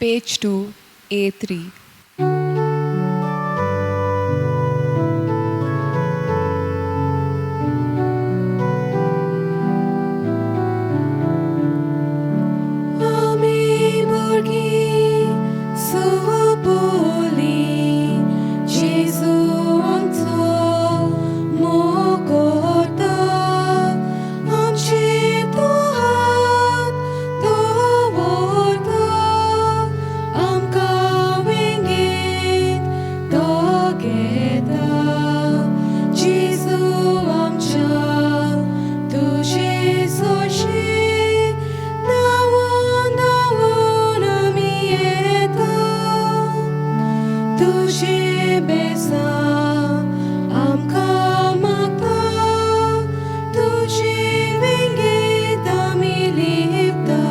Page 2, A3. आमी भुरगीं सोंपली, जेजू आमचो मोग करता, आमचे तो हात दवरता, आमकां वेंगेंत तो घेता. जेजू आमच्या तुजे सरशीं धांवून धांवून आमी येता, तुजें बेसांव आमकां मागता, तुजे वेंगेंत आमी लिपता.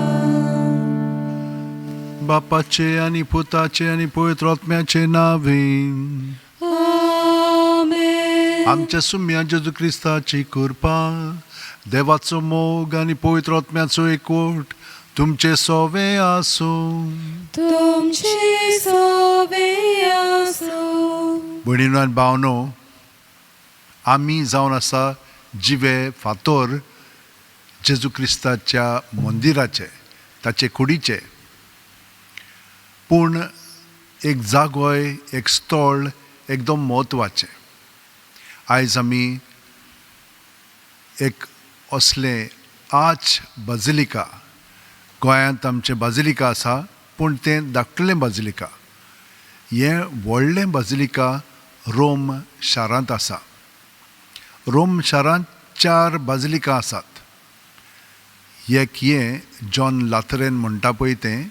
बापाचे आनी पुताचे आनी पवित्र आत्म्याचे नांवेन. आमेन. आमच्या सुम्या जेजू क्रिस्ताची कृपा, देवाचो मोग आनी पवित्र आत्म्याचो एकवट तुमचे सोवे आसूं. तुमचे सोवे आसूं. भयणीनो आनी भावनो, आमी जावन आसा जिवे फातोर जेजू क्रिस्ताच्या मंदिराचे, ताचे कुडीचे. पूण एक जागोय, एक स्थळ एकदम म्हत्वाचें. आयज आमी एक असलें आर्च बाजिलिका, गोंयांत आमचें बाजिलिका आसा पूण तें धाकटुलें बाजिलिका, हें व्हडलें बाजिलिका रोम शारांत आसा. रोम शारांत 4 बाजिलिका आसात. एक हें जॉन लातरेन म्हणटा पळय तें,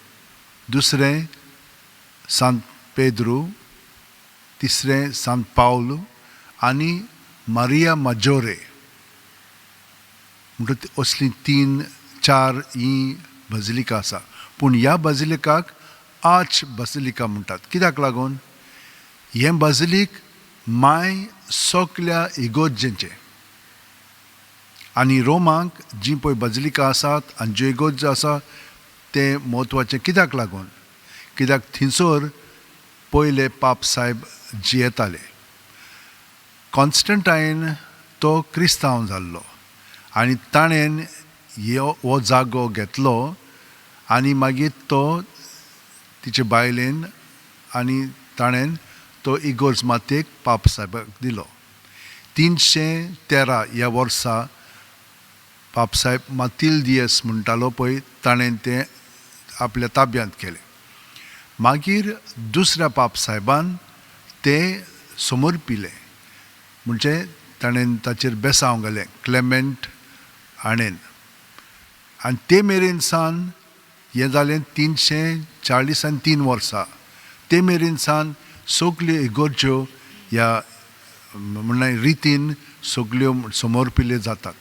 दुसरें सांत पेद्रू, तिसरें सांत पावल आनी मारिया माजोरे. म्हणटकच असलीं 3-4 ही बाजिलिका आसा. पूण ह्या बाजिलिकाक आर्च बाजिलिका म्हणटात. कित्याक लागून? हें बाजिलीक माय सगल्या इगोर्जेंचें. आनी रोमाक जी पळय बाजिलिका आसात आनी ज्यो इगोर्ज आसा तें म्हत्वाचें. कित्याक लागून? कित्याक थंयसर पयले पाप सायब जियेताले. कॉन्स्टंटायन तो क्रिस्तांव जाल्लो आनी ताणें हो जागो घेतलो आनी मागीर तो तिचे बायलेन आनी ताणें तो इगोर्ज मातयेक पाप सायबाक दिलो. 313 ह्या वर्सा पाप सायब मातील दियस म्हणटालो पळय, ताणें तें आपल्या ताब्यांत केलें. मागीर दुसऱ्या पाप सायबान तें समर्पिलें, म्हणजे ताणें ताचेर बेसांव घालें, क्लेमेंट हाणें. आनी ते मेरेन सावन हें जालें 343 वर्सां. ते मेरेन सावन सगल्यो इगोर्ज्यो ह्या म्हणल्यार रितीन सगल्यो समर्पिल्यो जातात.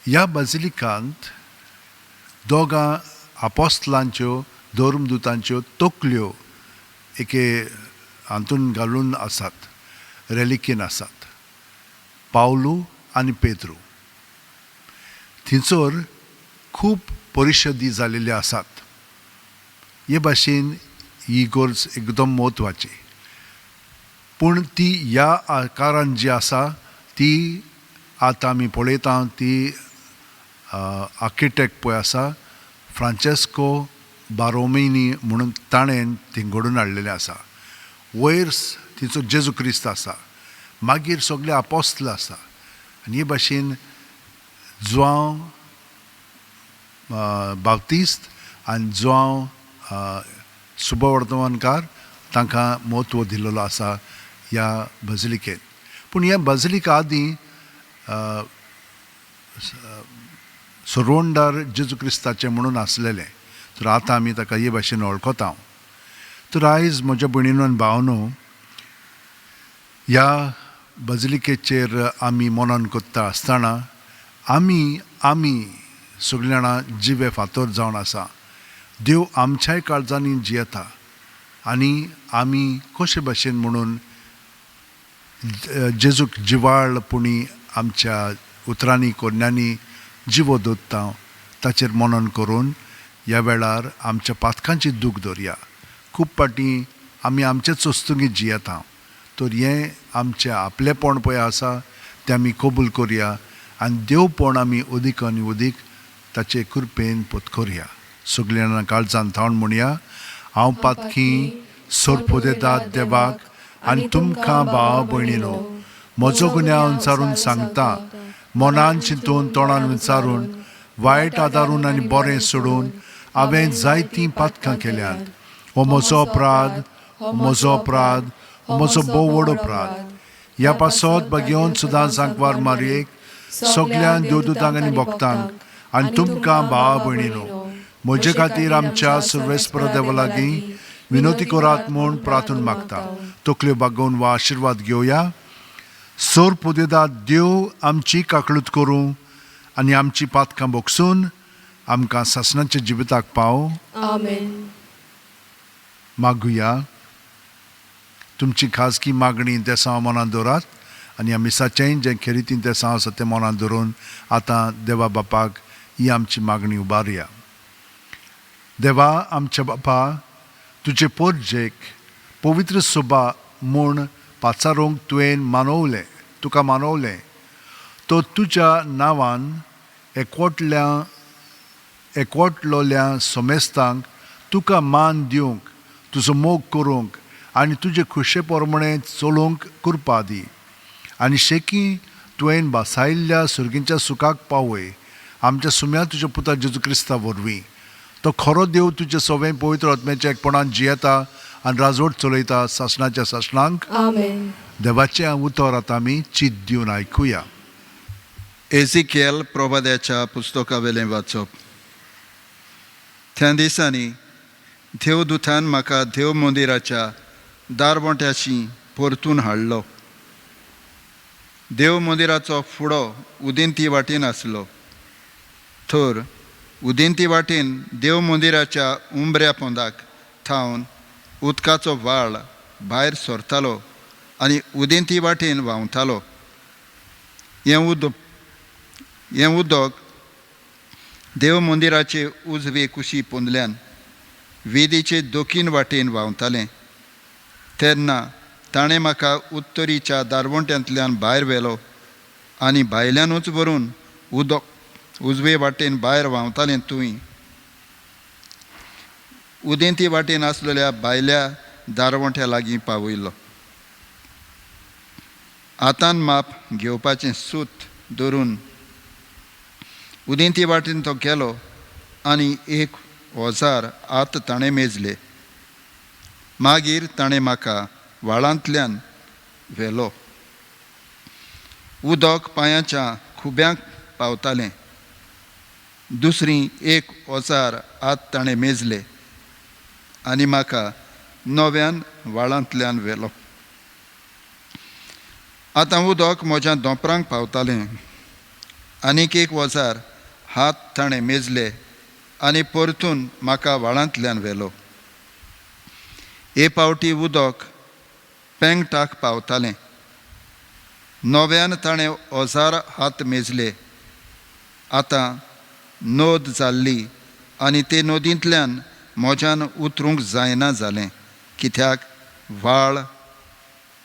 ह्या बाजिलिकांत दोगां आपोस्तलांच्यो, धर्मदुतांच्यो तकल्यो एके हातून घालून आसात, रेलिकेन आसात, पावलू आनी पेद्रू. थंयसर खूब परिशदी जालेल्यो आसात. हे भाशेन ही इगोर्ज एकदम म्हत्वाची. पूण ती ह्या आकारान जी आसा ती आतां आमी पळयता ती आर्किटेक्ट पळय आसा फ्रांचेस्को बारोमिनी म्हणून ताणें ती घडोवन हाडलेलें आसा. वयर थंयचो जेजू क्रिस्त आसा, मागीर सगळे आपोस्ल आसा. आनी हे भाशेन जुआंव बाप्तिस्त आनी जुआंव सुभवर्तमानकार तांकां म्हत्व दिल्लो आसा ह्या बाजिलिकेंत. पूण ह्या बाजिलिका आदीं सरवणदार जेजू क्रिस्ताचें म्हणून आसलेलें, तर आतां आमी ताका हे भाशेन वळखता. तर आयज म्हज्या भयणीनो आनी भावनो, ह्या बाजिलिकेचेर आमी मनन करता आसतना आमी आमी सगळीं जाणां जिवे फातर जावन आसा. देव आमच्याय काळजांनी जियेता आनी आमी कशे भाशेन म्हणून जेजूक जिवाळ पुणी आमच्या उतरांनी कोन्यांनी जिवो दवरता, ताचेर मनन करून ह्या वेळार आमच्या पातकांची दूख धरया. खूब फावटी आमी आमचेच वस्तुंगी जियेता, तर हें आमचें आपलेपण पळय आसा तें आमी कबूल करया आनी देवपण आमी अदीक आनी अदीक ताचे कृपेन पत्करया. सगळीं जाणां काळजान थावन म्हणया, हांव पातकी सोरपोदेदाद देवाक आनी तुमकां भावा भयणीनो म्हजो गुन्यांव विचारून सांगता. मनान चिंतून तोंडान विचारून वायट आदारून आनी बरें सोडून हांवें जायतीं पातकां केल्यांत. हो म्हजो अपराध, हो म्हजो अपराध, हो म्हजो भोव व्हड अपराध. ह्या पासत बगेवन सुद्दां सांकवार मारयेक, सगळ्यांक देवदूतांक आनी भक्तांक आनी तुमकां भावा भयणीनो म्हजे खातीर आमच्या सर्वेस्पर देवा लागीं विनोती करात म्हूण प्रार्थून मागता. तकल्यो बागोवन वा आशिर्वाद घेवया. सोर पुदेदा देव आमची काकळूत करूं आनी आमची पातकां बोगसून आमकां सासणाच्या जिविताक पाव. आमेन. मागुया. तुमची खाजगी मागणी देसांव मनांत दवरात आनी ह्या मिसाचेंय जें खेरीतीन देसांव आसा तें मनांत दवरून आतां देवा बापाक ही आमची मागणी उबारुया. देवा आमच्या बापा, तुजे पोरजेक पवित्र सोबा म्हूण पाचारूंक तुवें मानवलें, तुका मानवलें, तो तुज्या नांवान एकवटलोल्या सोमेस्तांक तुका मान दिवंक, तुजो मोग करूंक आनी तुजे खुशे प्रमाणे चलोवंक कृपा दी आनी शेकी तुवें बासायल्ल्या सुर्गींच्या सुखाक पावय. आमच्या सुम्या तुज्या पुता जेजू क्रिस्ता वरवीं. तो खरो देव तुजे सवें पवित्र आत्म्याच्या एकपणान जियेता आनी राजवट चलयता सासणाच्या सासणांक. आमेन. देवाचें उतर आतां आमी चीत दिवन आयकुया. एझिकियल प्रवाद्याच्या पुस्तकावेलें वाचप. त्या दिसांनी देवदूतान म्हाका देव मंदिराच्या दारवंट्याशी परतून हाडलो. देव मंदिराचो फुडो उदेंती वाटेन आसलो, तर उदेंती वाटेन देव मंदिराच्या उंबऱ्या पोंदाक थावन उदकाचो व्हाळ भायर सरतालो आनी उदेंती वाटेन व्हांवतालो. हें उदक देव मंदिराचे उजवे कुशी पोंदल्यान वेदीचे दक्षीण वाटेन व्हांवतालें. तेन्ना ताणें म्हाका उत्तरीच्या दारवंट्यांतल्यान भायर व्हेलो आनी भायल्यानूच व्हरून उदक उजवे वाटेन भायर व्हांवतालें थंय उदेंती वाटेन आसलेल्या भायल्या दारवंट्या लागीं पावयलो. हातान माप घेवपाचें सूत धरून उदेंती वाटेन तो गेलो आनी 1000 हात ताणें मेजले. मागीर ताणें म्हाका व्हाळांतल्यान व्हेलो. उदक पांयाच्या खुब्यांक पावतालें. दुसरी 1000 हात ताणें मेजले आनी म्हाका नव्यान व्हाळांतल्यान व्हेलो. आतां उदक म्हज्या दोंपरांक पावतालें. आनीक 1000 हात ताणें मेजले आनी परतून म्हाका व्हाळांतल्यान व्हेलो. हे पावटी उदक पेंगटाक पावतालें. नव्यान ताणें 1000 हात मेजले. आतां नद जाल्ली आनी ते नदींतल्यान म्हज्यान उतरूंक जायना जालें, कित्याक व्हाळ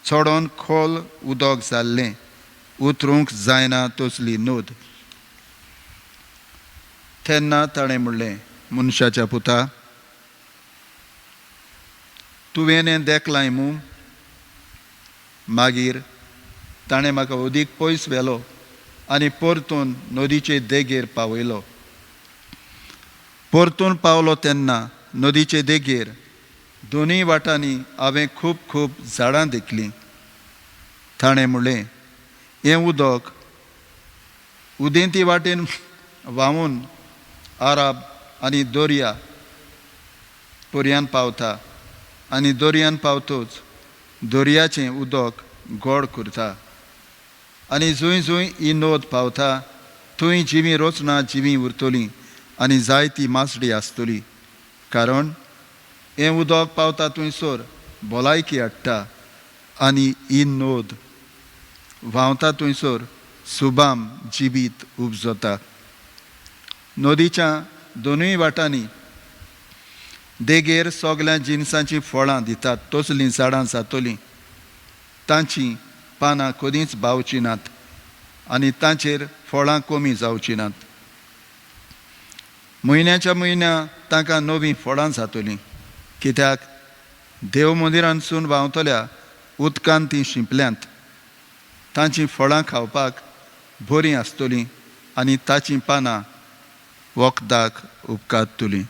चडोन खोल उदक जाल्लें, उतरूंक जायना तसली नद. तेन्ना ताणें म्हणलें, मनशाच्या पुता, तुवें हें देखलाय मू? मागीर ताणें म्हाका अदीक पयस व्हेलो आनी परतून नदीचे देगेर पावयलो. परतून पावलो तेन्ना नदीचे देगेर दोनूय वाटांनी हांवें खूब खूब झाडां देखलीं. ताणें म्हणलें, हें उदक उदेंती वाटेन व्हांवून आराब आनी दर्या पर्यान पावता आनी दर्यान पावतच दर्याचें उदक गोड करता आनी जंय जंय ही नद पावता थंय जिवीं रचना जिवीं उरतलीं आनी जायती मासडी आसतली, कारण हें उदक पावता थंयसर भलायकी हाडटा आनी ही नद व्हांवता थंयसर सुबाम जिवीत उपजता. नदीच्या दोनूय वाटांनी देगेर सगल्या जिनसांचीं फळां दितात तसलीं झाडां जातलीं. तांचीं पानां कदींच बावचीं नात आनी तांचेर फळां कमी जावचीं नात. म्हयन्याच्या म्हयन्या तांकां नवीं फळां जातलीं, कित्याक देव मंदिरांतसून व्हांवतल्या उदकान तीं शिंपल्यांत. तांचीं फळां खावपाक बरीं आसतलीं आनी ताचीं पानां वखदाक उपकारतलीं.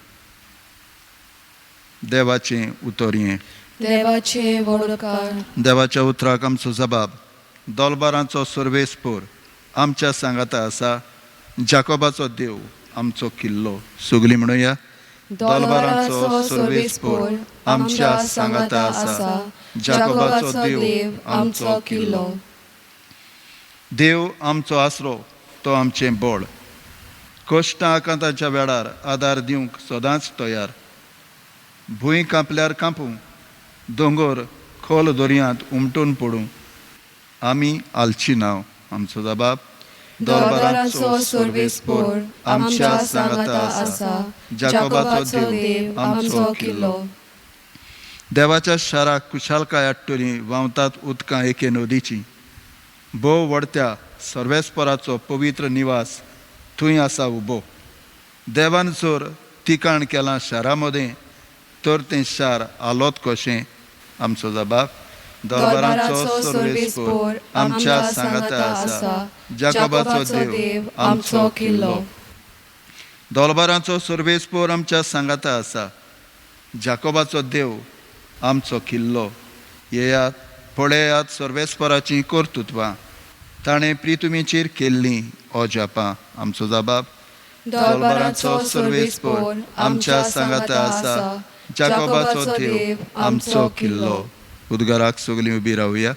देवाचें उतर हें. देवाचे व्हडकार. देवाच्या उतराक आमचो जबाब. दोलबारांचो सर्वेस्पोर आमच्या सांगाता आसा, जाकोबाचो देव आमचो किल्लो. सगलीं म्हणुया, दोलबारांचो सर्वेस्पोर आमच्या सांगाता आसा, जाकोबाचो देव आमचो किल्लो. देव आमचो आसरो, तो आमचें बळ. कश्टां आकांताच्या वेळार आदार दिवंक सदांच तयार. भूंय कांपल्यार कांपूं, दोंगर खोल दर्यांत उमटून पडूं, आमी हालची नांव. आमचो जबाब, दोलबारांचो सर्वेस्पोर आमच्या सांगाता आसा, जाकोबाचो देव आमचो किल्लो. देवाच्या शाराक कुशालकाय हाडटली, व्हांवतात उदकां एके नदीची. भोव व्हडत्या सर्वेस्पराचो पवित्र निवास थंय आसा उबो. देवान जर ठिकाण केलां शारा मदें, तर तें शार आलोत कशें? आमचो जबाब, दोलबारांचो सर्वेस्पोर आमच्या सांगाता आसा, जाकोबाचो देव आमचो किल्लो. दोलबारांचो सर्वेस्पोर आमच्या सांगाता आसा, जाकोबाचो देव आमचो किल्लो. येयात पळयात सर्वेस्पराचीं कर्तुत्वां, ताणें प्रितुमीचेर केल्लीं अजापां. आमचो जबाब, दोलबारांचो सर्वेस्पोर आमच्या सांगाता आसा, जाकोबाचो देव आमचो किल्लो. उद्गाराक सगलीं उबी रावया.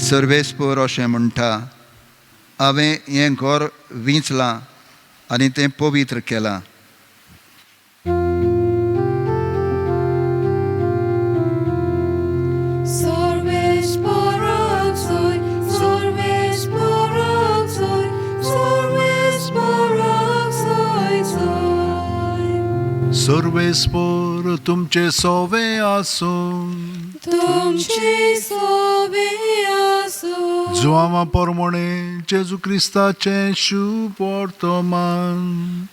सर्वेस्पोर अशें म्हणटा, हांवें हें घर विंचलां आनी तें पवित्र केलां. सर्वेस्पोर तुमचे सोवे आसूं, तुमचे सोवे आसूं. जुआंवा पोरमोणे जेजू क्रिस्ताचें शुभ वर्तमान.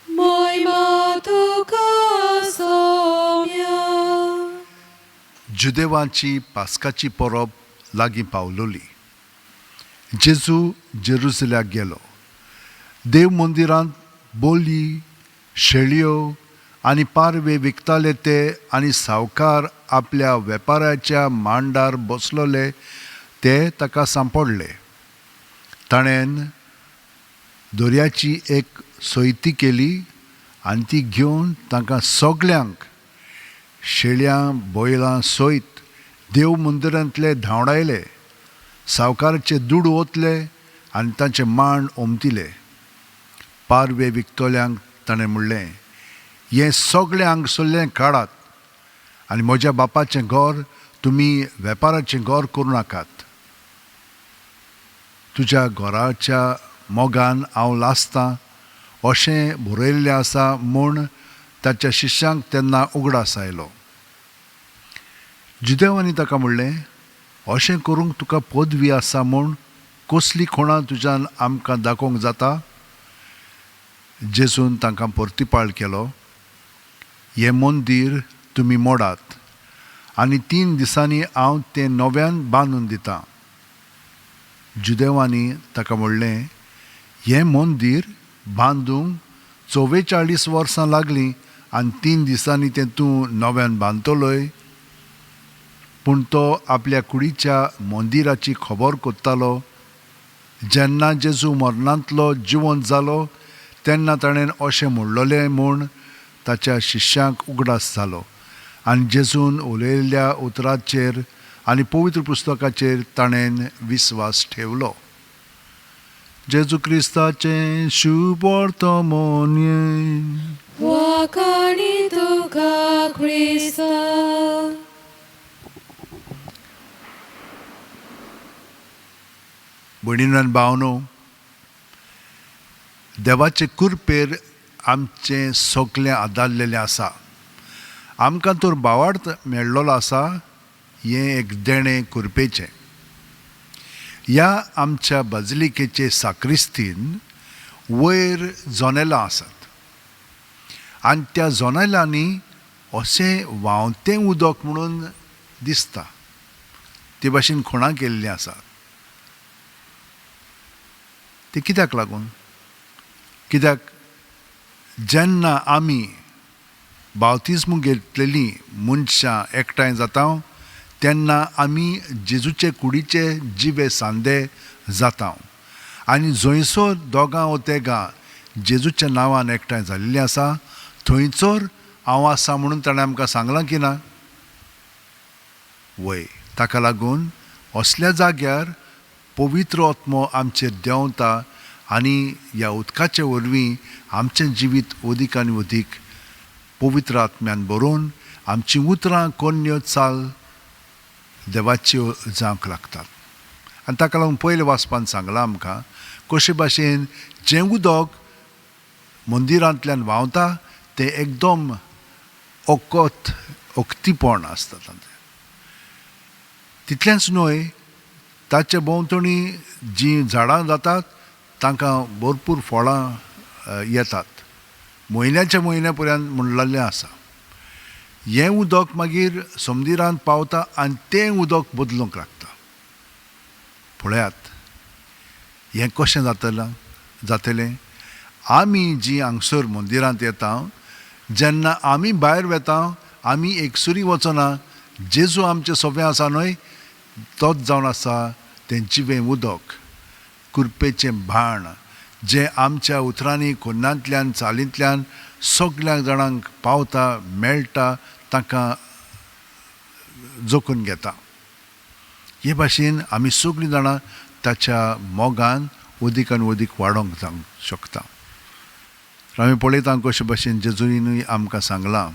मोयमा तुका सोम्या. जुदेवांची पास्काची परब लागीं पावलोली. जेजू जेरुजल्याक गेलो. देव मंदिरांत बोली, शेळयो आनी पारवे विकताले ते आनी सावकार आपल्या वेपाराच्या मांडार बसलोले ते ताका सांपडले. ताणें दर्याची एक सोयती केली आनी ती घेवन तांकां सगल्यांक शेळयां बैलां सयत देव मंदिरांतले धांवडायले. सावकाराचे दुडू ओतले आनी तांचे मांड ओमतिले. पारवे विकतल्यांक ताणें म्हणलें, हें सगळें हांगसरलें काडात आनी म्हज्या बापाचें घर तुमी वेपाराचें घर करूं नाकात. तुज्या घराच्या मोगान हांव लासतां अशें बरयल्लें आसा म्हूण ताच्या शिश्यांक तेन्ना उगडास आयलो. जुदेवांनी ताका म्हणलें, अशें करूंक तुका पदवी आसा म्हूण कसली खुणां तुज्यान आमकां दाखोवंक जाता? जेजून तांकां परतिपाळ केलो, हें मंदीर तुमी मोडात आनी 3 दिसांनी हांव तें नव्यान बांदून दितां. जुदेवांनी ताका म्हणलें, हें मंदीर बांदूंक 44 वर्सां लागलीं आनी 3 दिसांनी तें तूं नव्यान बांदतलोय? पूण तो आपल्या कुडीच्या मंदिराची खबर कोत्तालो. जेन्ना जेजू मरणांतलो जिवंत जालो तेन्ना ताणें अशें म्हणलोलें म्हूण ताच्या शिश्यांक उगडास जालो आनी जेजून उलयल्ल्या उतराचेर आनी पवित्र पुस्तकाचेर ताणें विस्वास ठेवलो. जेजू क्रिस्ताचें शुभ वर्तमान. वाखाणी तुका क्रिस्ता. भयणीन आनी भावनो, देवाचे कुरपेर आमचें सगळें आदारलेलें आसा. आमकां तर भावार्थ मेळ्ळोलो आसा, हें एक देणें कुरपेचें. ह्या आमच्या बजलिकेचे साक्रिस्तीन वयर जनेलां आसात आनी त्या जनेलांनी अशें व्हांवतें उदक म्हणून दिसता, ते भाशेन खुणां केल्लीं आसात. ते कित्याक लागून? कित्याक जेन्ना आमी बावतिज्म घेतलेलीं मनशां एकठांय जाता तेन्ना आमी जेजूचे कुडीचे जिवे सांदे जाता आनी जंयसर दोगां वो तेगां जेजूच्या नांवान एकठांय जाल्लीं आसा थंयसर हांव आसा म्हणून ताणें आमकां सांगलां की ना? वय, ताका लागून असल्या जाग्यार पवित्र आत्मो आमचेर देंवता आनी ह्या उदकाचे वरवीं आमचें जिवीत अदीक आनी अदीक पवित्र आत्म्यान बरोवन आमचीं उतरां कोन्न्यो चाल देवाच्यो जावंक लागतात. आनी ताका लागून पयले वाचपान सांगलां आमकां कशे भाशेन जें उदक मंदिरांतल्यान व्हांवता तें एकदम ओकत ओक्तीपण आसता तांचें. तितलेंच न्हय, ताचे भोंवतणी जीं झाडां जातात तांकां भरपूर फळां येतात, म्हयन्याच्या म्हयन्या पर्यंत म्हणलेलें आसा. हें उदक मागीर समुद्रांत पावता आनी तें उदक बदलूंक लागता. पळयात हें कशें जातलें. आमी जीं हांगसर मंदिरांत येता जेन्ना आमी भायर वेता आमी एकसुरी वचना, जेजू आमचें सोंपें आसा न्हय, तोच जावन आसा तें जिवें उदक, कुरपेचें भाण जें आमच्या उतरांनी कोन्नांतल्यान चालींतल्यान सगळ्या जाणांक पावता, मेळटा, तांकां जोखून घेता. हे भाशेन आमी सगळीं जाणां ताच्या मोगान अदीक आनी अदीक वाडोवंक जावंक शकता. आमी पळयता कशे भाशेन जेजुरीनूय आमकां सांगलां,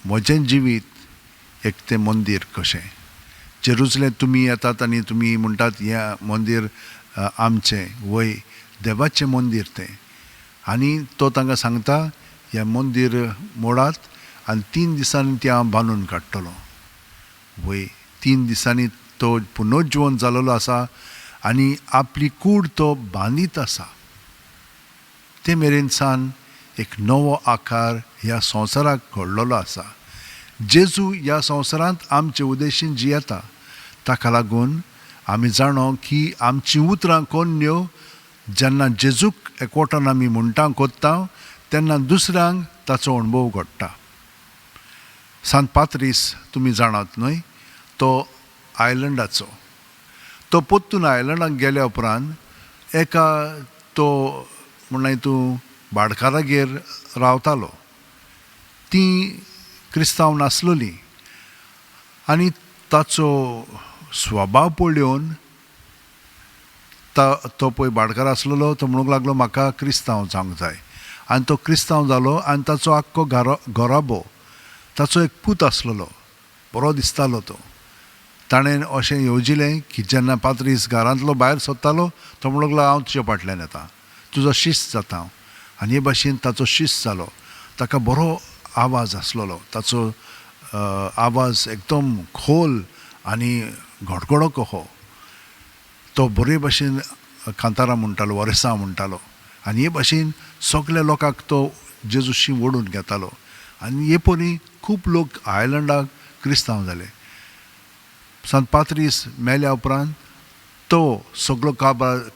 म्हजें जिवीत एक तें मंदीर कशें. जेरुजलें तुमी येतात आनी तुमी म्हणटात हें मंदीर आमचें, वय देवाचें मंदीर तें. आनी तो तांकां सांगता हें मंदीर मोडात आनी 3 दिसांनी तें हांव बांदून काडटलो. वय, 3 दिसांनी तो पुनर्जिवन जालोलो आसा आनी आपली कूड तो बांदीत आसा. ते मेरेन सान एक नवो आकार ह्या संवसाराक घडलेलो आसा. जेजू ह्या संवसारांत आमचे उद्देशीन जियेता. ताका लागून आमी जाणो की आमचीं उतरां कोन्न्यो जेन्ना जेजूक एकवटान आमी म्हणटा कोत्ता तेन्ना दुसऱ्यांक ताचो अणभव घडटा. सांत पात्रीस तुमी जाणात न्हय, तो आयलंडाचो. तो पोत्तून आयलंडाक गेल्या उपरांत एका तो म्हणल्यार तूं भाडकारागेर रावतालो. तीं क्रिस्तांव नासलोलीं आनी ताचो स्वभाव पळोवन तो पळय भाडकार आसलेलो तो म्हणूंक लागलो म्हाका क्रिस्तांव जावंक जाय. आनी तो क्रिस्तांव जालो आनी ताचो आख्खो घराबो, ताचो एक पूत आसलेलो, बरो दिसतालो तो. ताणें अशें येवजिलें की जेन्ना पात्रीस घरांतलो भायर सोदतालो तो म्हणूंक लागलो हांव तुज्या फाटल्यान येता, तुजो शिस्त जाता हांव. आनी हे भाशेन ताचो शिस्त जालो. ताका बरो आवाज आसलेलो, ताचो आवाज एकदम खोल आनी घडघडो कहो. तो बरे भाशेन कांतारां म्हणटालो, वरेसां म्हणटालो आनी हे भाशेन सगल्या लोकांक तो जेजूशी ओडून घेतालो. आनी हे परी खूब लोक आयलंडाक क्रिस्तांव जाले. सांत पात्रीस मेल्या उपरांत तो सगळो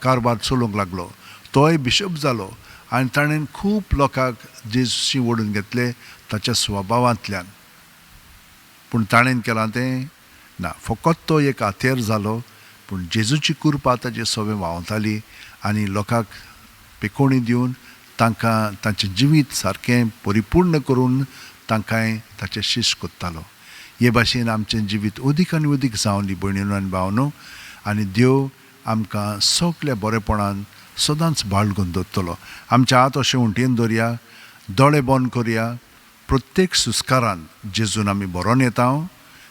कारबार चलोवंक लागलो. तोय बिशप जालो आनी ताणें खूब लोकांक जेजूशी ओडून घेतले ताच्या स्वभावांतल्यान. पूण ताणें केलां तें ना, फकत तो एक हातेर जालो, पूण जेजूची कुरपा ताचे सगळें व्हांवताली आनी लोकांक पेकोणी दिवन तांकां तांचें जिवीत सारकें परिपूर्ण करून तांकांय ताचें शिश कोत्तालो. हे भाशेन आमचें जिवीत अदीक आनी अदीक जावंदी भयणीनो आनी भावनो, आनी देव आमकां सगल्या बरेपणान सदांच बाळगून दवरतलो. आमच्या हात अशें उंटयेन दवरया, दोळे बंद करया. प्रत्येक सुस्कारान जेजून आमी बरोवन येता,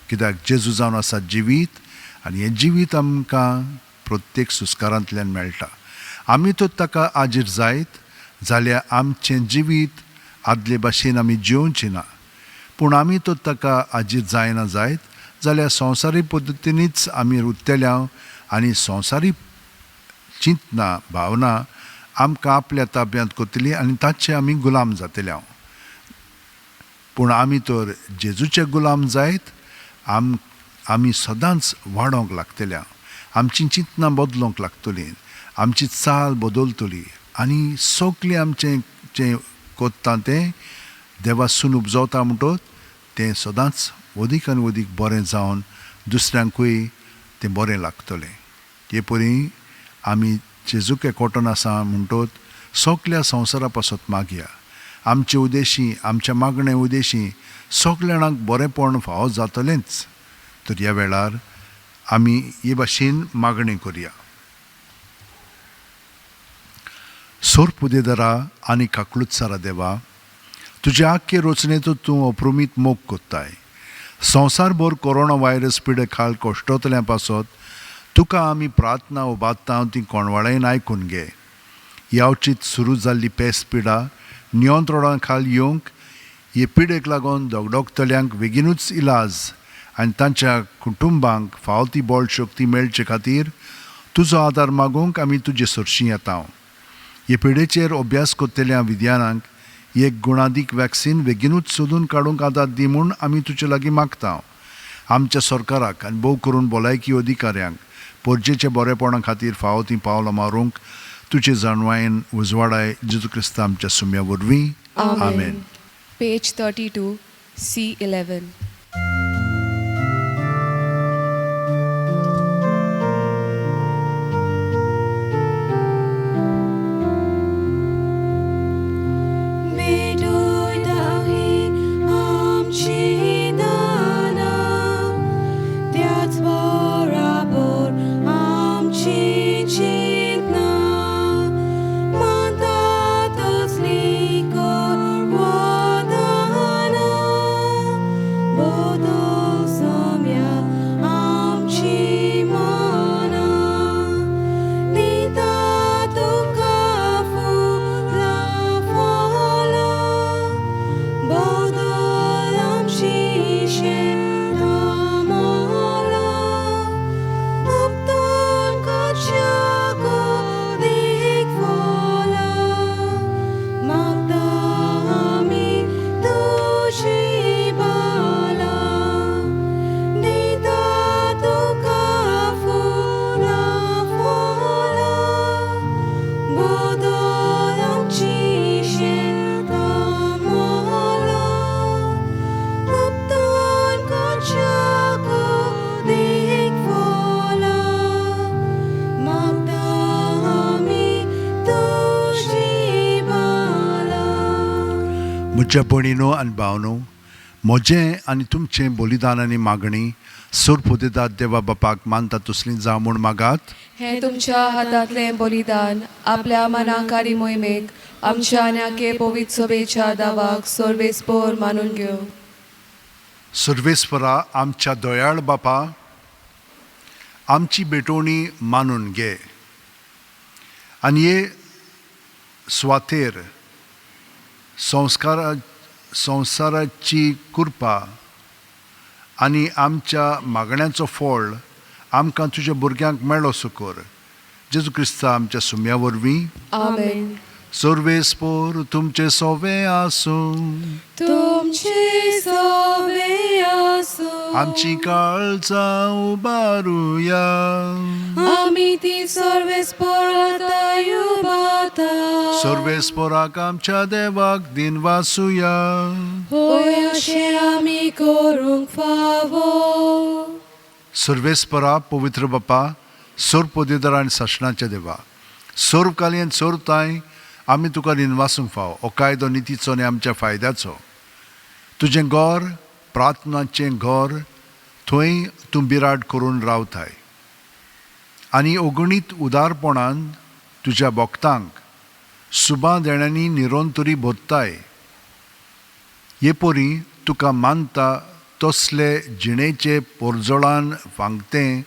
कित्याक जेजू जावन आसा जिवीत आनी हें जिवीत आमकां प्रत्येक सुस्कारांतल्यान मेळटा. आमी तर ताका आजीर जायत जाल्यार आमचें जिवीत आदले भाशेन आमी जिवचीं ना, पूण आमी तर ताका आजीर जायना जायत जाल्यार संवसारीक पद्दतीनूच आमी उरतले आनी संवसारीक चिंतना भावना आमकां आपल्या ताब्यांत करतली आनी ताचे आमी गुलाम जातले. पूण आमी तर जेजूचे गुलाम जायत आमी सदांच वाडोवंक लागतले, आमची चिंतनां बदलूंक लागतली, आमची चाल बदलतली आनी सगळें आमचें जें कोत्ता तें देवासून उपजवता म्हणटत तें सदांच वदीक आनी वदीक बरें जावन दुसऱ्यांकूय तें बरें लागतलें. हे परी आमी जेजूक एकवटून आसा म्हणटत सगल्या संवसारा पासत मागया. आमचे उदेशी, आमच्या मागणे उदेशी सगल्या जाणांक बरेंपण फावो जातलेंच. तर ह्या वेळार आमी हे भाशेन मागणें करया. सोरपुदेदरा आनी काकलुत्सारा देवा, तुज्या आख्खे रचनेचो तूं अप्रुमीत मोग कोत्ताय. संवसारभर कोरोना व्हायरस पिडे खाल कश्टतल्या पासत तुका आमी प्रार्थना उबारता ती कोणवाळेन आयकून घे. यावचीत सुरू जाल्ली पेस पिडा नियंत्रणा खाल येवंक हे पिडेक लागून दगदगतल्यांक बेगीनूच इलाज आनी तांच्या कुटुंबांक फावो ती बळ शक्ती मेळचे खातीर तुजो आदार मागूंक आमी तुजे सरशीं येता. हे पिडेचेर अभ्यास करतल्या विज्ञानांक एक गुणादीक वॅक्सीन बेगीनूच सोदून काडूंक आदार दी म्हूण आमी तुजे लागीं मागता. आमच्या सरकाराक आनी भोव करून भलायकी अधिकाऱ्यांक पोरजेच्या बरेपणा खातीर फावो तीं पावलां मारूंक तुजे जाणवायेन उजवाडाय जेजू क्रिस्ता आमच्या सुम्या वरवीं. आमेन. Page 32, C11. म्हज्या भयणीनो आनी भावनो, म्हजें आनी तुमचें बलिदान आनी मागणी सोरपुदेदाद देवा बापाक मानता तसली जावं म्हूण मागात. हें तुमच्या हातांतलें बलिदान आपल्या मनाकारी मोहिमेक आमच्या आनी आखे पवित्र सभेच्या दावाक सर्वेस्पोर मानून घेवं. सर्वेस्परा आमच्या दयाळ बापा, आमची भेटवणी मानून घे आनी हे सुवातेर संवसाराची कृपा आनी आमच्या मागण्याचो फळ आमकां तुज्या भुरग्यांक मेळो सुकोर. जेजू क्रिस्ता आमच्या सुम्या वरवीं. आमेन. सर्वेस्पोर तुमचे सोवे आसूं, तुमचे सोवे आसूं, आमची काळजां उबारुया, आमी ती सर्वेस्पोराक उबारता. सर्वेस्पोराक आमच्या देवाक दिनवासुया. होय अशें आमी करूंक फावो. सर्वेस्परा पवित्र बापा, सोरपोदेदर आनी सासणाच्या देवा, सोर्वकालयन सोरताय आमी तुका निनवासूंक फावो. हो कायदो नितीचो आनी आमच्या फायद्याचो. तुजें घर प्रार्थनाचें घर, थंय तूं बिराड करून रावताय. आनी अगणीत उदारपणान तुज्या भक्तांक सुबां देण्यांनी निरंतरी भरताय. हे परी तुका मानता तसले जिणेचे पोरजोळान फांगतें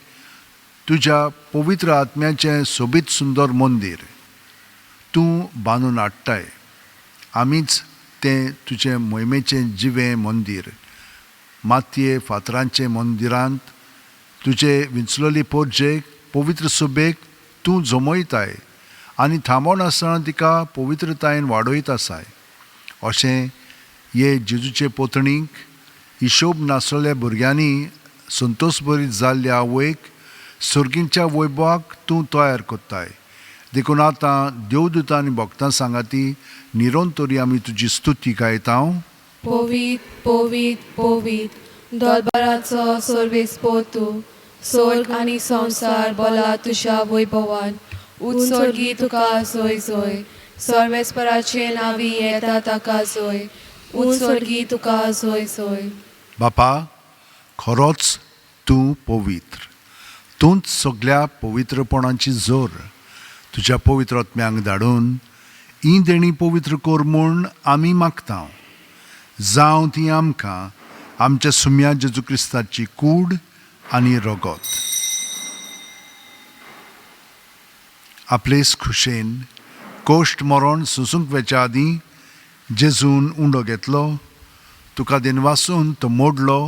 तुज्या पवित्र आत्म्याचें सोबीत सुंदर मंदीर तूं बांदून हाडटाय. आमीच तें तुजें मोहिमेचें जिवें मंदीर मातये फातरांचें मंदिरांत तुजे विंचलोली पोरजेक पवित्र सुबेक तूं जमयताय आनी थांबोनासतना तिका पवित्रतायेन वाडयत आसाय. अशें हे जेजूचे पोतणीक हिशोब नासलेल्या भुरग्यांनी संतोशभरीत जाल्ल्या आवयक सर्गींच्या वैभवाक तूं तयार करताय. देखून आतां देवदूतां आनी भक्तां सांगाती निरंतरी आमी तुजी स्तुती गायता. पवीत पवीत पवीत दरबाराचो सर्वेस्पोर तूं, स्वर्ग आनी संवसार बोला तुज्या वैभवान. उत्सर्गी तुका जोय जोय, सर्वेस्पराचे नांवी येता ताका जोय, उत्सर्गी तुका जोय जोय. बापा, खरोच तूं पवित्र, तूंच सगल्या पवित्रपणाची जोर. तुज्या पवित्र आत्म्यांक धाडून ही देणी पवित्र कर म्हूण आमी मागता. जावं ती आमकां आमच्या सुम्या जेजू क्रिस्ताची कूड आनी रगत. आपलेच खुशेन कोश्ट मरण सुसूंक वेच्या आदीं जेजून उंडो घेतलो, तुका दिनवासून तो मोडलो,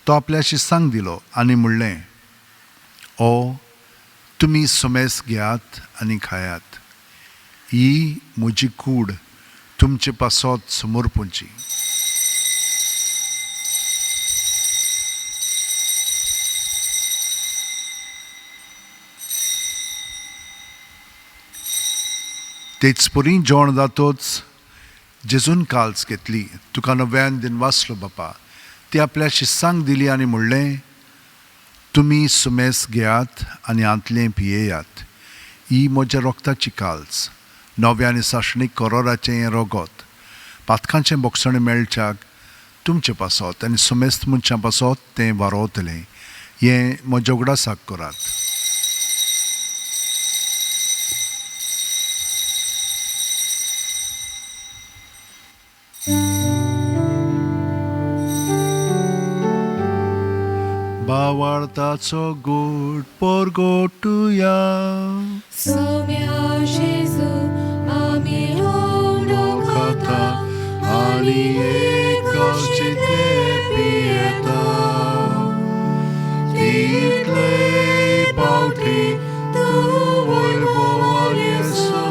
तो आपल्या शिस्तांक दिलो आनी म्हणलें, ओ तुमी सुमेस घेयात आनी खायात, ही म्हजी कूड तुमचे पासत समर्पूंची. तेच परी जेवण जातोच जेजून काल्स घेतली, तुका नव्यान दिनवासलो बापा, ती आपल्या शिस्सांक दिली आनी म्हणलें, तुमी सुमेस घेयात आनी आंतलें पियेयात, ही म्हज्या रोगताची काल्स, नव्या आनी सासणीक करोराचें हें रगत, पातकांचें बोगसणें मेळच्याक तुमचे पासत आनी सुमेस्त मनशां पासत तें वारोवतलें, हें म्हज्या उगडासाक करात. बावाळताचो गोड पोरगोटुया. सोम्या जेजू आमी उंडो खाता आनी एकच ते पियेता, तितले पावटी तूं वैभवान येसो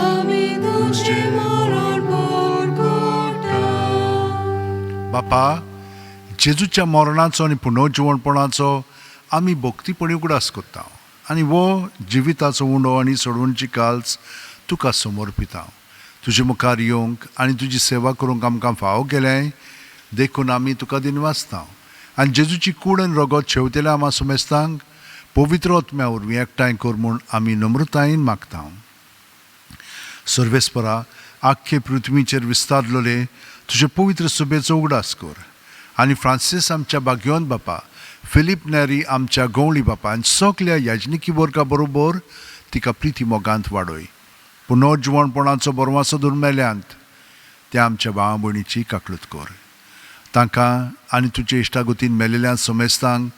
आमी तुजें मरण पोरगोटा. बापा, जेजूच्या मरणाचो आनी पुनर्जिवणपणाचो आमी भक्तीपणी उगडास करता आनी हो जिविताचो उंडो आनी सोडवणची काल्स तुका समर्पिता. तुजे मुखार येवंक आनी तुजी सेवा करूंक आमकां फावो केलें देखून आमी तुका दिनवासता. आनी जेजूची कूड आनी रगत शेवतेल्या आमा सुमेस्तांक पवित्र आत्म्या वरवीं एकठांय कर म्हूण आमी नम्रतायेन मागता. सर्वेस्परा, आख्खे पृथ्वीचेर विस्तारलेले तुजे पवित्र सुबेचो उगडास कर आनी फ्रांसीस आमच्या बागयोन बापा, फिलीप नेरी आमच्या गवळी बापा आनी सगल्या याजनिकी वर्गा बरोबर तिका प्रिती मोगांत वाडय. पुनर्जिवणपणाचो बरवासो धरून मेल्यांत त्या आमच्या भावा भयणीची काकळूत कर. तांकां आनी तुजे इश्टागतीन मेलेल्या समेस्तांक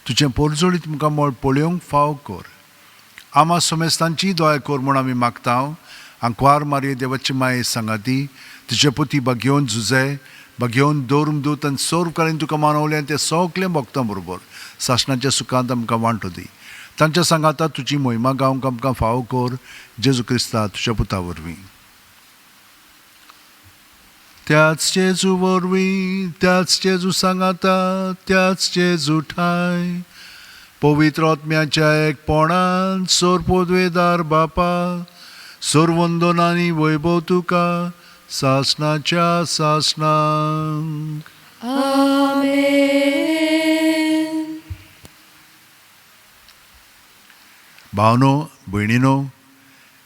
तुजें पोरजोळीत मुखामळ पळोवंक फाव कर. आमा समेस्तांची दया कर म्हूण आमी मागता. आंकवार मारये देवाची माये सांगाती तुजे पुती बागयोवन झुजे बागयोवन दवरूंक दूत आनी सर्व तुका मानवलें ते सगळें भक्तां बरोबर सासणाच्या सुखांत आमकां वांटो दी. तांच्या सांगाता तुजी मोहिमा गावंक आमकां फावो कर, जेजू क्रिस्ता तुज्या पुता वरवीं. त्याच जेजू वरवीं, त्याच जेजू सांगाता, त्याच जेजू ठाय पवित्र आत्म्याच्या एकपणान सोरपोदवेदार बापा, सोरवंदन आनी वैभव तुका सासणाच्या सासणाक. आमेन. भावनो भयणीनो,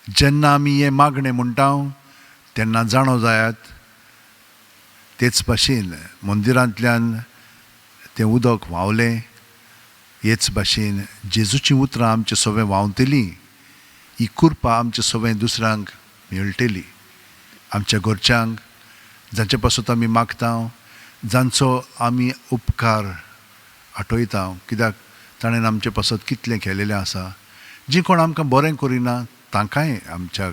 जेन्ना आमी हें मागणें म्हणटा तेन्ना जाणो जायात तेच भाशेन मंदिरांतल्यान तें उदक व्हांवलें हेच भाशेन जेजूचीं उतरां आमचे सगळें व्हांवतलीं, ही कृपा आमचे सगळें दुसऱ्यांक मेळटली, आमच्या घरच्यांक जांचे पासत आमी मागता, जांचो आमी उपकार आठयता, कित्याक ताणें आमचे पासत कितलें केलेलें आसा. जीं कोण आमकां बरें करिना तांकांय आमच्या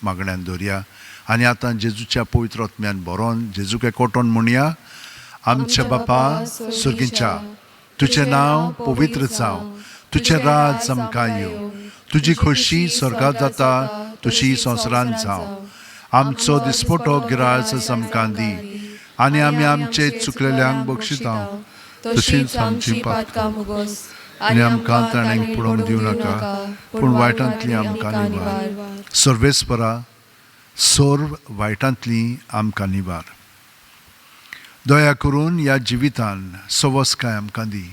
मागण्यान दवरया. आनी आतां जेजूच्या पवित्र आत्म्यान बरोवन जेजूक एकवटोन म्हणया, आमच्या बापा सर्गीच्या, तुजें नांव पवित्र जावं, तुजें राज आमकां येवं, तुजी खोशी स्वर्गांत जाता तशी संवसारांत जावं. आमचो दिसपटो गिराज आमकां दी आनी आमी आमचे चुकलेल्यांक बक्षिता तशींच आमची पातकां मुगोस आनी आमकां ताणें पडोवंक दिवं नाका, पूण वायटांतली आमकां निवार. सर्वेस्परा, सर्व वायटांतली आमकां निवार. दया करून ह्या जिवितान सवसकाय आमकां दी,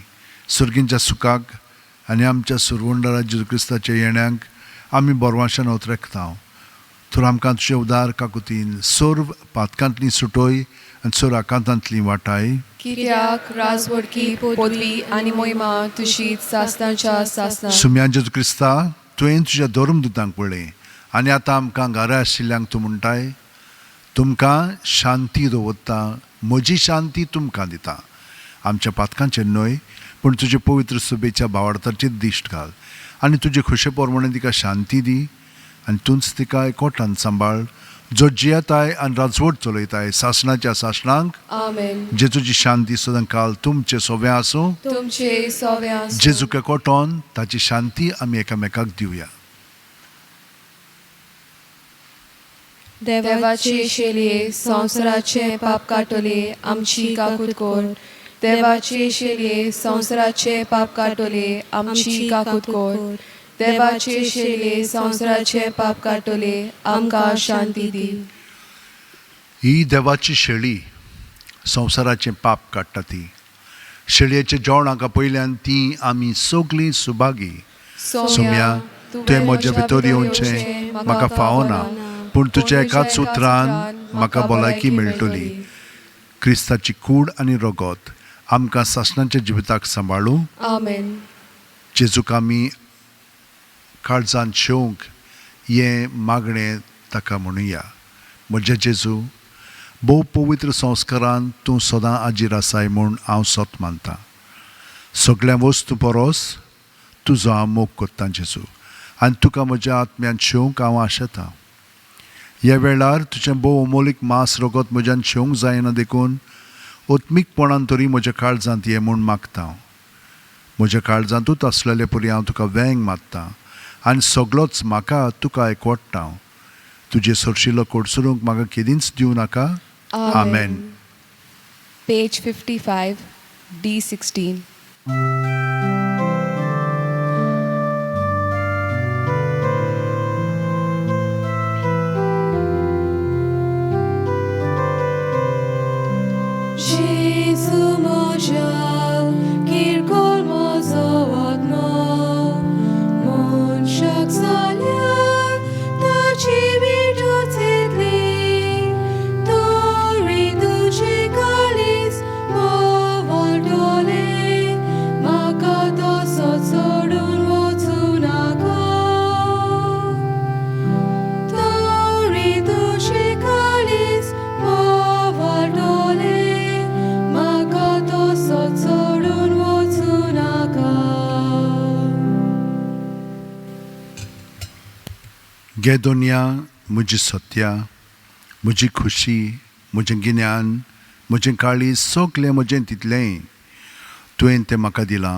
सर्गींच्या सुखाक आनी आमच्या सुरवंडरा जेजू क्रिस्ताच्या येण्याक आमी बरवाशान ओतरेकता. तर आमकां तुजे उदार काकुतीन सर्व पातकांतली सुटोय आनी सर्व आकांतांतली वाटाय. कित्याक राजवडकी पदवी आनी मोहिमा तुशीच सासणाच्या सासणाक. सुम्या जेजू क्रिस्ता, तुवें तुज्या धर्मदुतांक पळय आनी आतां आमकां घरा आशिल्ल्यांक तूं म्हणटाय, तुमकां शांती दवरता, म्हजी शांती तुमकां दिता. आमच्या पातकांचेर न्हय पूण तुजे पवित्र सुबेच्या भावार्थाचेर दिश्ट घाल आनी तुजे खोशे प्रमाणे तिका शांती दी आनी तूंच तिका एकवटान सांबाळ, जो जियेताय आनी राजवट चलयताय सासणाच्या सासणांक. आमेन. जेजूची शांती सदांकाल तुमचे सोवे आसूं. तुमचे सोवे आसूं. जेजूक एकवटोन ताची शांती आमी एकामेकाक दिवया. देवाचे शेलये संवसाराचे पाप काटोले आमची काकूत कोर. देवाचे शेलये संवसाराचे पाप काटोले आमची काकूत कोर. देवाचे शेलये संवसाराचे पाप काटोले आमकां शांती दी. ही देवाची शेळी संवसाराचें पाप काडटा. ती शेळयेच्या जेवणाक पयल्यान ती आमी सगळीं सुभागी. सोम्या, तुवें म्हज्या भितर येवचें म्हाका फावना, पूण तुज्या एकाच उतरान म्हाका भलायकी मेळटली. क्रिस्ताची कूड आनी रगत आमकां सासणाच्या जिविताक सांबाळूं. आमेन. जेजूक आमी काळजान शेवंक हें मागणें ताका म्हणुया. म्हज्या जेजू, भोव पवित्र संस्कारान तूं सदां आजीर आसाय म्हूण हांव सत मानता. सगळ्या वस्तू परस तुजो हांव मोग करतां जेजू, आनी तुका म्हज्या आत्म्यान शेवंक हांव आशेतां. ह्या वेळार तुजें भोव अमोलीक मांस रगत म्हज्यान शेवंक जायना देखून आत्मीकपणान तरी म्हज्या काळजांत ये म्हूण मागता हांव. म्हज्या काळजांतूच आसलेले परी हांव तुका वेंग मारता आनी सगळोच म्हाका तुका एकवटता हांव. तुजे सरशिलो कोडसरूंक म्हाका केदींच दिवं नाका. आमेन. Page 55, D16. Jesu म्हज्या किरकोळ म्हजो आत्मो, मनशाक जाल्यार ताची भेटूच येतली, तरी तुजें काळीज मोवाडोलें, म्हाका तसो सोडून वचूं नाका. तरी तुजें काळीज मोवाडोलें, म्हाका तसो सोडून वचूं नाका. गे दोनया, म्हजी सत्या, म्हजी खुशी, म्हजें गिन्यान, म्हजें काळीज, सगळें म्हजें तितलेंय तुवें तें म्हाका दिलां.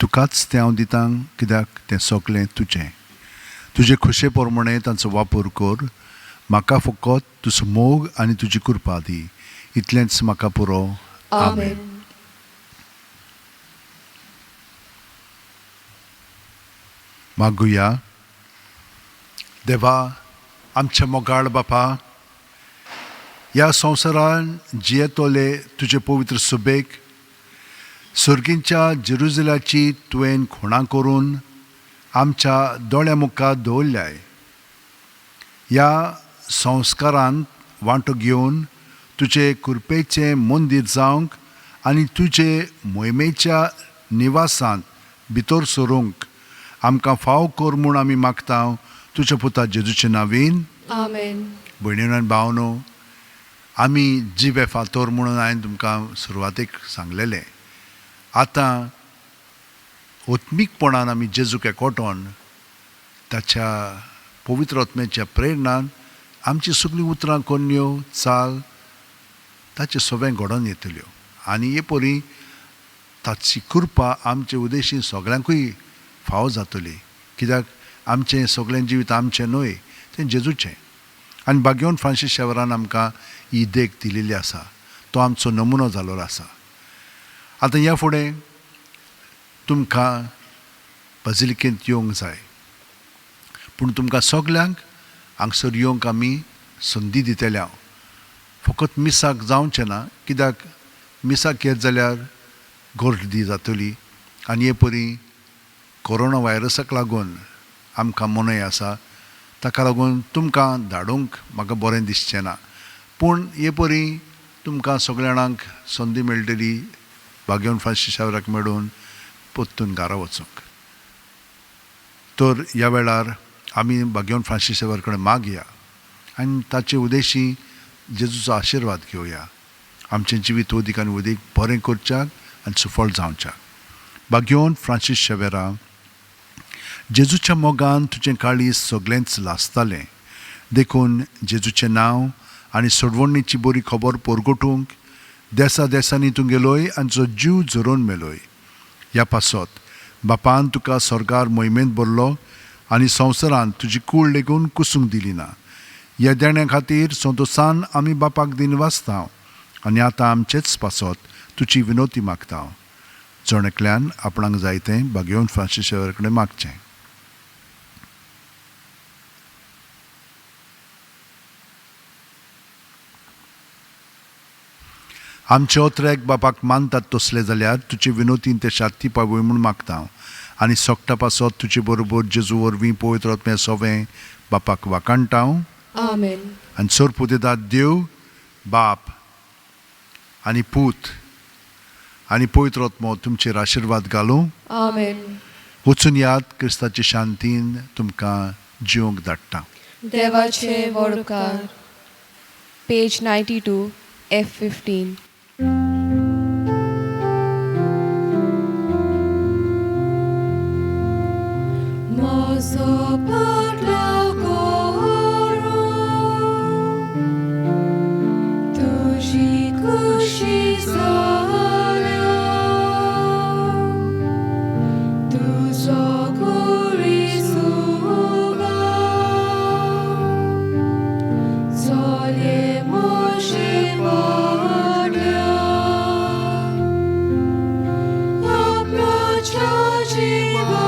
तुकाच तें हांव दितां, कित्याक तें सगळें तुजें. तुजे खोशे प्रमाणे तांचो वापर कर. म्हाका फकत तुजो मोग आनी तुजी कृपा दी, इतलेंच म्हाका पुरो. आमेन. मागुया. देवा, आमच्या मोगाळ बापा, ह्या संवसारान जियेतले तुजे पवित्र सुबेक सर्गींच्या जेरुजलाची तुवें खुणां करून आमच्या दोळ्या मुखार दवरल्याय. ह्या संस्कारांत वांटो घेवन तुजे कृपेचें मंदीर जावंक आनी तुजे मोहिमेच्या निवासांत भितर सरूंक आमकां फाव कर म्हूण आमी मागता तुज्या पुता जेजूचे नांवीन. आमेन. भयणीनो आनी भावनो, आमी जिवे फातोर म्हणून हांवें तुमकां सुरवातेक सांगलेलें. आतां आत्मीकपणान आमी जेजूक एकवटोन ताच्या पवित्र आत्म्याच्या प्रेरणान आमची सगळीं उतरां कोन्न्यो चाल ताचें सगळें घडोवन येतल्यो आनी हे परी ताची कृपा आमचे उदेशी सगळ्यांकूय फावो जातली. कित्याक आमचें सगळें जिवीत आमचें न्हय, तें जेजूचें. आनी भाग्यवंत फ्रांसीस शेवरान आमकां ही देख दिलेली आसा, तो आमचो नमुनो जाल्लो आसा. आतां ह्या फुडें तुमकां बाजिलिकेंत येवंक जाय, पूण तुमकां सगल्यांक हांगसर येवंक आमी संदी दितले. हांव फकत मिसाक जावचें ना, कित्याक मिसाक येत जाल्यार गर्दी जातली आनी हे परी कोरोना व्हायरसाक लागून आमकां मनय आसा, ताका लागून तुमकां धाडूंक म्हाका बरें दिसचें ना. पूण हे परी तुमकां सगल्या जाणांक संदी मेळटली भाग्यवंत फ्रांसीस शावराक मेळून परतून घरा वचूंक. तर ह्या वेळार आमी भाग्यवंत फ्रांसीस शावर कडेन मागया आनी ताचे उदेशी जेजूचो आशिर्वाद घेवया. आमचें जिवीत उदीक आनी उदीक बरें करच्याक आनी सुफळ जावच्याक. भाग्यवंत फ्रांसीस शेवेरा, जेजूच्या मोगान तुजें काळीज सगळेंच लासतालें, देखून जेजूचें नांव आनी सोडवणीची बरी खबर परगटूंक देसा देसांनी तूं गेलोय आनी जो जीव झरोवन मेलोय. ह्या पासत बापान तुका स्वर्गार मोहिमेंत भरलो आनी संवसारांत तुजी कूळ लेगून कुसूंक दिली ना. ह्या देण्या खातीर संतोसान आमी बापाक दिनवासता आनी आतां आमचेच पासत तुजी विनोती मागता. जण एकल्यान आपणाक जाय तें भाग्यवंत फ्रांसीस शेवर कडेन मागचें. आमचे ओत्रेक बापाक मानतात तसले जाल्यार तुजे विनोतीन ते शाती पावय म्हूण मागता आनी सोकटा पासत तुजे बरोबर जेजू वरवीं पवित्र आत्म्या सोवें बापाक वाकाणटा. आमेन. आनी सोर पुतेदात देव बाप आनी पूत आनी पवित्र आत्मो तुमचेर आशिर्वाद घालूं. आमेन. वचून याद क्रिस्ताचे शांतीन तुमकां जिवंक धाडटा. देवाचे व्हड उपकार. पेज 92 F15. म्हजो पाटलो करूं तुजी खुशी जाल्या, तुजो कुळी सुगा चोले म्हजे पाडल्या, आपल्याच्या जिवान.